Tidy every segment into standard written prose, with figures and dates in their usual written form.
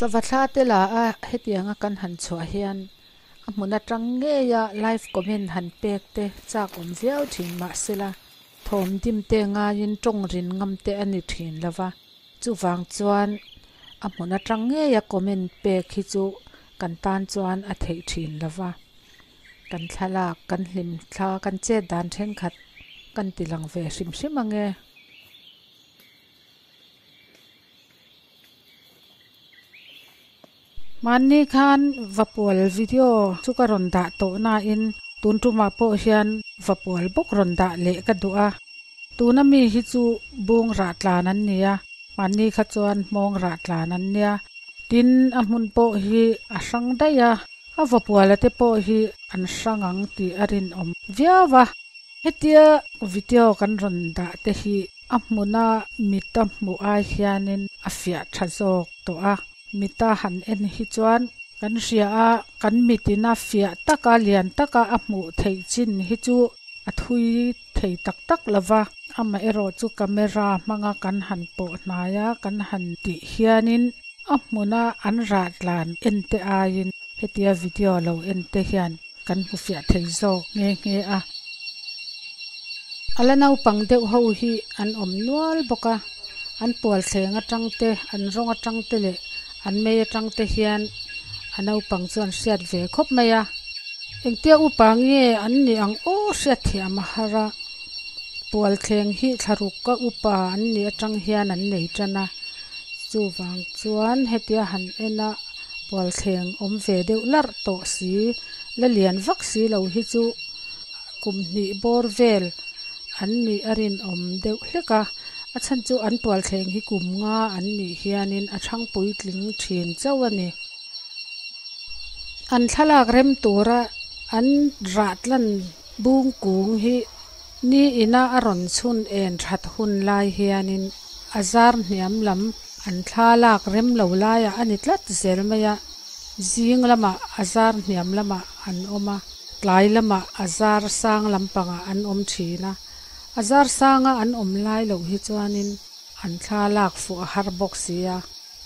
Sava thla te la a hetianga kan han chhuah hian a hmun atang ngeia live comment han pek te chak awm viau thin mahsela thawm dim te ngaiin tawng rin ngam te a ni thin lova chuvang chuan a hmun atang ngeia comment pek hi chu kan tan chuan a theih thin lova kan thlalak kan hlim thla kan chet dan thenkhat kan ti lang ve hrim hrim ange. Mahni khan vapual video chu ka rawn dah tawh nain tun tumah pawh hian vapual bawk rawn dah leh ka duh a. Tuna mi hi chu bung rah tlan an ni a, mahni kha chuan hmawng rah tlan an nia. Tin, a hmun pawh hi a hrang daih a, a vapuala te pawh hi an hrang ang tih a rinawm viau a. Hetia video kan rawn dah te hi a hmuna mita hmuh ai hianin a fiah tha zawk tawh a, mita han en hi chuan kan hria a, kan mitin a fiah taka lian taka a hmuh theih chin hi chu a thui thei tak tak lova, amaherawh chu camera hmanga kan han pawh hnai a kan han tih hianin a hmuna an rah tlan en te aiin hetia video lo en te hian kan hmu fiah thei zawk nghe nghe a. A la naupang deuh ho hi an awm nual bawk a, an pual thleng atang te, an rawng atang te leh an mei atang te hian a naupang chu an hriat ve khawp mai a. Engtia upa nge an nih ang aw hriat thiam a har a, pual thleng hi thlaruk ka upa an nih atang hian an nei tan a, chuvang chuan hetia han en a pual thleng awm ve deuh larh tawh si, la lian vak si lo hi chu kum hnih bawr vel an nih a rinawm deuh hlek a, a chhan chu an pual thleng hi kum nga an nih hianin a thang puitling thin chauh a ni. An thlalak rem tura an rah tlan bung kung hi ni ina a rawn chhun en that hun lai hianin a zar hniam lam an thla lak rem lo laiah a ni tlat zel mai a, zing lamah a zar hniam lamah an awm a, tlai lamah a zar sang lampangah an awm thin a, a zar sanga an awm lai loh hi chuanin an thla lak fuh a har bawk si a,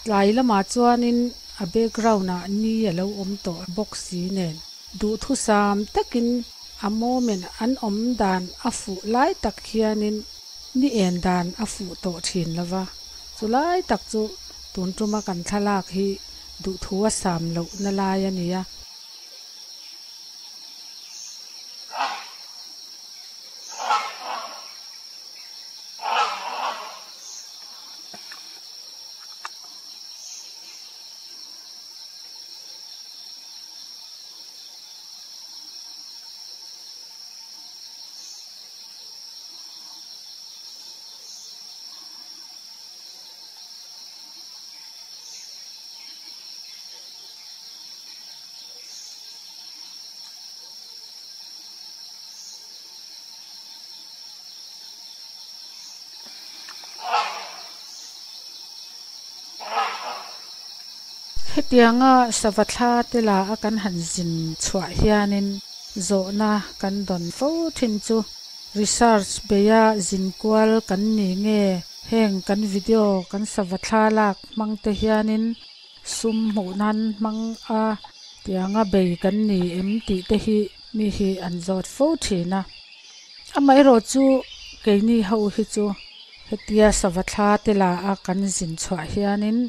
tlai lamah chuanin a background ah ni a lo awm tawh bawk si nen duhthusam takin a moment an awm dan a fuh lai tak hianin ni en dan a fuh tawh thin lova, chu lai tak chu tun tuma kan thlalak hi duhthu a sam loh na lai a ni a. Hetianga sava thla te la a kan han zin chhuah hianin zawhna kan dawn fo thin chu research beia zin kual kan ni nge heng kan video kan sava thla lak hmang te hianin sum hmuh nan hmang a tianga bei kan ni em tih te hi mi hi an zawt fo thin a. Amaherawh chu keini ho hi chu hetia sava thla te la a kan zin chhuah hianin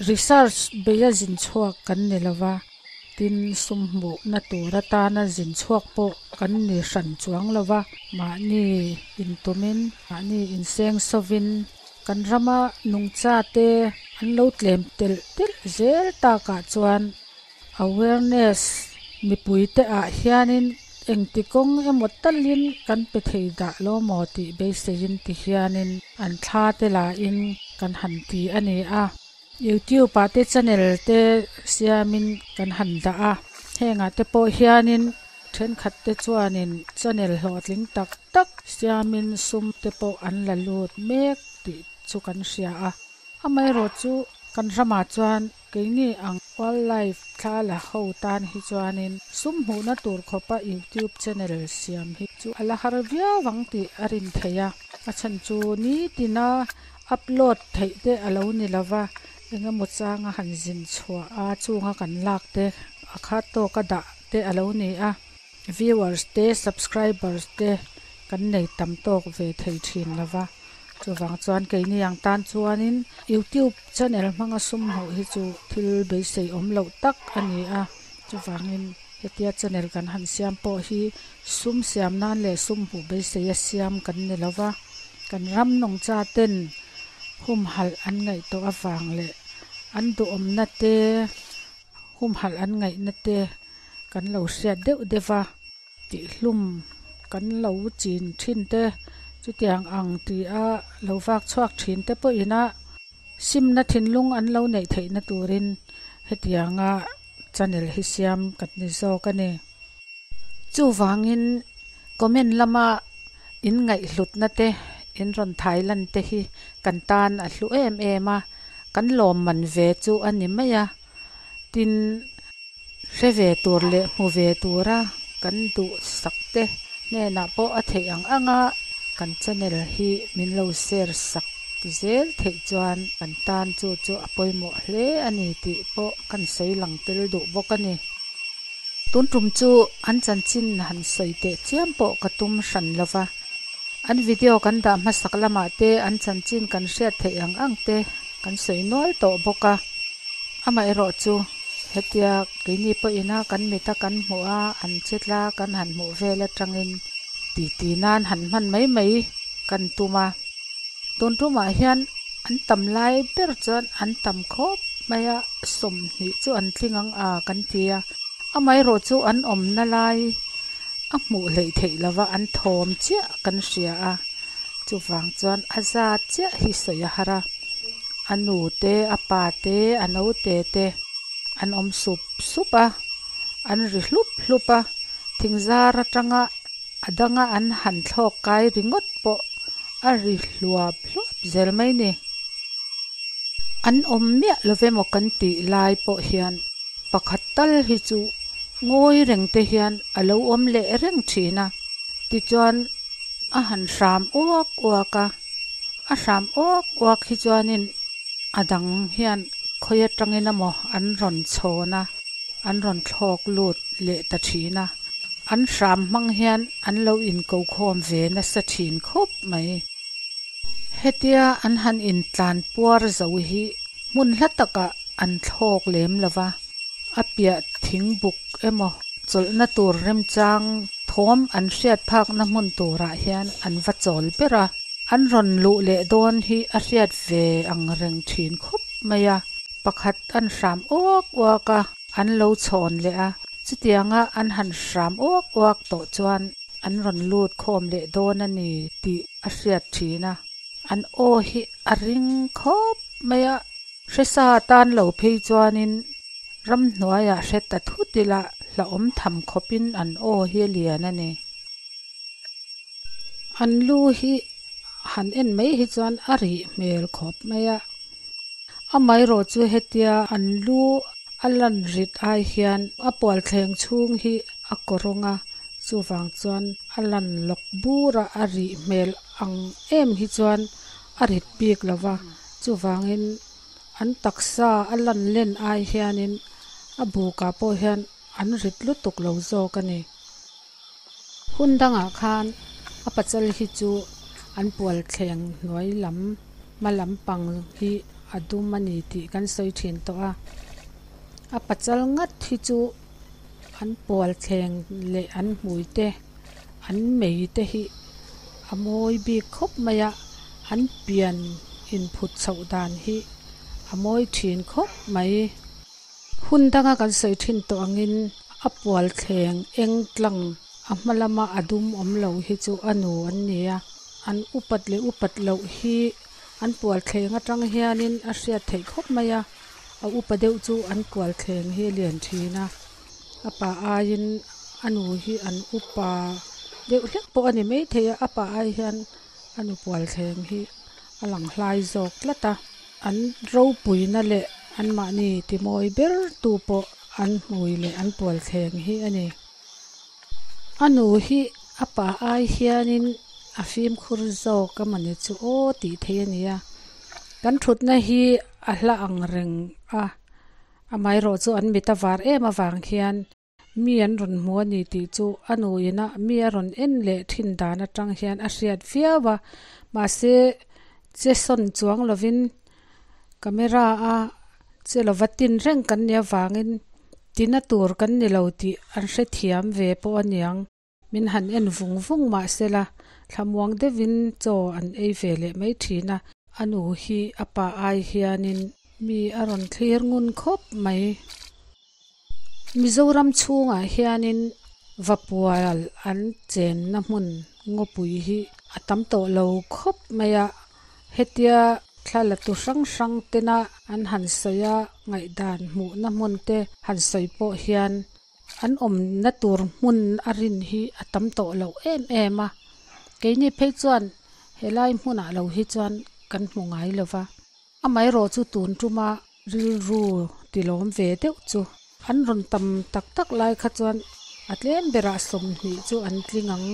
research beia zin chhuak kan ni lova, tin sum hmuh na tur atana zin chhuak pawh kan ni hran chuang lova, mahni intumin mahni inseng sawvin kan rama nungcha te an lo tlem telh telh zel takah chuan awareness mipui te ah hianin engti kawng emaw talin kan pe thei dah lo maw tih beiseiin ti hianin an thla te lahin kan han ti a ni a. YouTube ah te channel te siamin kan han dah a, hengah te pawh hianin thenkhat te chuanin channel hlawhtling tak tak siamin sum te pawh an la lut mek tih chu kan hria a. Amaherawh chu kan ramah chuan keini ang wildlife thla la ho tan hi chuanin sum hmuhna tur khawpa YouTube channel siam hi chu a la har viau ang tih a rin theih a, a chhan chu nitina upload theih te a lo ni lova, Engemaw changa han zin chhuah a chunga kan lak te a khat tawka dah te a lo ni a, viewers te subscribers te kan nei tam tawk ve thei thin lo va, chuvang chuan keini ang tan chuanin youtube channel hmanga sum hmuh hi chu thil beisei awm loh tak a ni a, chuvangin hetia channel kan han siam pawh hi sum siam nan leh sum hmuh beisei a siam kan ni lo va, kan ram nungcha ten humhalh an ngaihtuah avang leh an duhawmna te, humhalh an ngaihna te kan lo hriat deuh deuh a, tihhlum kan lo chin thin te, chutiang ang tia lo vak chhuak thin te pawhin a simna thinlung an lo neih theihna turin hetianga channel hi siam kan ni zawk a ni. Chuvangin comment lama in ngaihhlutna te, in rawn thai lan te hi kan tan a hlu em em a, kan lawmman ve chu a ni mai a. Tin, hre ve tur leh hmu ve tura kan duhsak te hnenah pawh a theih ang ang a, kan channel hi min lo share sak zel theih chuan kan tan chu chu a pawimawh hle a ni tih pawh kan sawi lang tel duh bawk a ni. Tun tum chu an chanchin han sawi teh chiam pawh ka tum hran lo va, an video kan dah hmasak lamah te an chanchin kan hriat theih ang ang te kan sawi nual tawh bawk a. Amaherawh chu hetia keini pawhina kan mita kan hmuh a, an che tla kan han hmuh vel atangin titi nan han hman mai mai kan tum a. Tun tumah hian an tam lai ber chuan an tam khawp mai a, 20 chu an tling ang a kan ti a. Amaherawh chu an awmna lai a hmuh hleih theih lova an thawm chiah kan hria a, chuvang chuan a zat chiah hi sawi a har a. A nu te, a pa te, a naute te an awm sup sup a, an ri hlup hlup a, thingzar atanga a danga an han thlawk kai ringawt pawh a ri hluap hluap zel mai ni. An awm miah lo emaw kan tih lai pawh hian pakhat tal hi chu ngawi reng te hian a lo awm leh reng thin a, tichuan a han hram uak uak a, a hram uak uak hi chuanin a dang hian khawi atangin emaw an rawn chhawn a, an rawn thlawk lut leh ta thin a, an hram hmang hian an lo inko khawm ve nasa thin khawp mai. Hetia an han intlan puar zo hi hmun hla takah an thlawk lem lo va, a piah thingbuk emaw chawlhna tur remchang thawm an hriat phakna hmun turah hian an va chawl ber a, an rawn luh leh dawn hi a hriat ve ang reng thin khawp mai a, pakhat an hram uak uak a, an lo chhawn leh a, chutianga an han hram uak uak tawh chuan an rawn lut khawm leh dawn a ni tih a hriat thin a, an aw hi a ring khawp mai a, hresa tan lo phei chuanin ramhnuaiah hre ta thut ila hlauhawm tham khawpin an aw hi a lian a ni. An lu hi han en mai hi chuan a rih hmel khawp mai a, amaherawh chu hetia an lu a lan rit ai hian a pualthleng chhung hi a kawrawng a, chuvang chuan a lan lawk bur a, a rih hmel ang em hi chuan a rit bik lo va, chuvangin an taksa a lan len ai hianin a bukah pawh hian an rit lutuk lo zawk a ni. Hun dangah khan a pachal hi chu an pualthleng hnuai lam hma lampang hi a dum a ni tih kan sawi thin tawh a. A pachal ngat hi chu an pualthleng leh an hmui te, an mei te hi a mawi bik khawp mai a, an pian inphut chhoh dan hi a mawi thin khawp mai. Hun danga kan sawi thin tawh angin a pualthleng eng tlang a hma lama a dum awm lo hi chu a nu an ni a, an upat leh upat loh hi an pualthleng atang hianin a hriat theih khawp mai a, a upa deuh chu an kualthleng hi a lian thin a, a pa aiin a nu hi an upa deuh hlek pawh a ni maithei a, a pa ai hian a nu pualthleng hi a lang hlai zawk tlat a, an ropuina leh anmahni timawi ber tu pawh an hmui leh an pualthleng hi a ni. A nu hi a pa ai hianin a fimkhur zawk a mawni chu aw tih theih a ni a, Kan thutna hi a hla ang reng a, amaherawh chu an mit a var em avang hian mi an rawn hmu a ni tih chu a nu ina mi a rawn en leh thin dan atang hian a hriat viau a, mahse che sawn chuang lovin camera a che lova tin reng kan nih avangin tina tur kan ni lo tih an hrethiam ve pawh a niang. Min han en vung vung mah sela, thlamuang deuhin chaw an ei ve leh mai thin a. A nu hi a pa ai hianin mi a rawn thlir ngun khawp mai. Mizoram chhungah hianin Vapual an chenna hmun ngawpui hi a tam tawh lo khawp mai a, hetia thla la tu hrang hrang tena an han sawi a, ngaihdan hmuhna hmun te han sawi pawh hian An awmna tur hmun a rin hi a tam tawh loh em em a, keini phei chuan helai hmunah lo hi chuan kan hmu ngai lo va. Amaherawh chu tun tuma rilru tilawm ve deuh chu an rawn tam tak tak lai kha chuan a tlem berah 20 chu an tling ang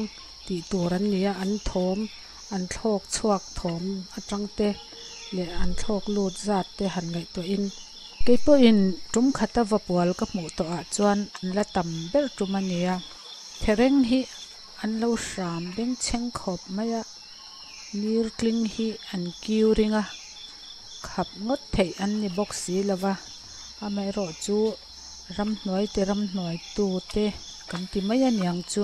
tih tur an ni a, an thawm, an thlawk chhuak thawm atang te leh an thlawk lut zat te han ngaihtuahin Kei pawhin tum khata va pual ka hmuh tawhah chuan an la tam ber tum a nia. Thereng hi an lo hram bengchheng khawp mai a, nirtling hi an kiu ring a, khap ngawt theih an ni bawk si lo va, amaherawh chu ramhnuai te ramhnuai tute kan ti mai a niang chu.